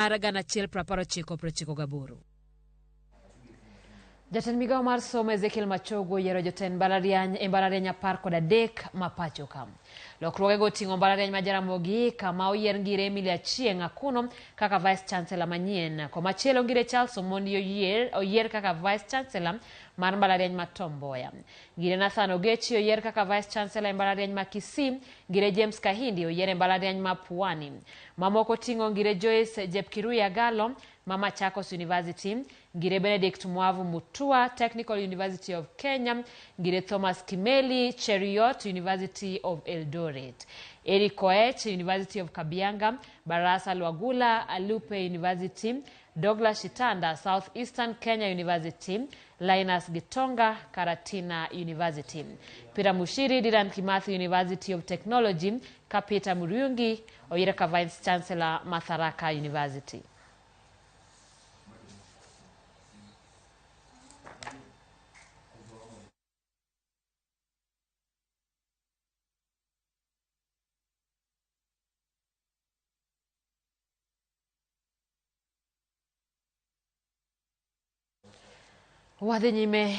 Mar 1098. Jatend migawo mar somo Ezekiel Machogu oyiero jotend mbalariany e mbalariany 13 ma pacho ka. Lokruogego oting'o mbalariany ma Jaramogi kama oyier Ngire Emily Achieng' Akuno kaka Vice Chancellor manyien. Komachielo Ngire Charles Omondi oyier kaka Vice Chancellor mar mbalariany ma Tom Mboya. Ngire Nathan Ogechi oyier kaka Vice Chancellor e mbalariany ma Kisii. Ngire James Kahindi oyier e mbalariany ma Pwani. Mamoko ting'o Ngire Joyce Jepkirui Agalo ma Machakos University, Ngire Benedict Mwavu Mutua, Technical University of Kenya, Ngire Thomas Kimeli, Cheruiyot, University of Eldoret, Eric Koech, University of Kabianga, Barasa Lwagula, Alupe University, Douglas Shitanda, South Eastern Kenya University, Linus Gitonga, Karatina University, Peter Mushiri, Dedan Kimathi University of Technology, ka Peter Muriungi oyier ka Vice Chancellor ma Tharaka University. Wadhi nyime.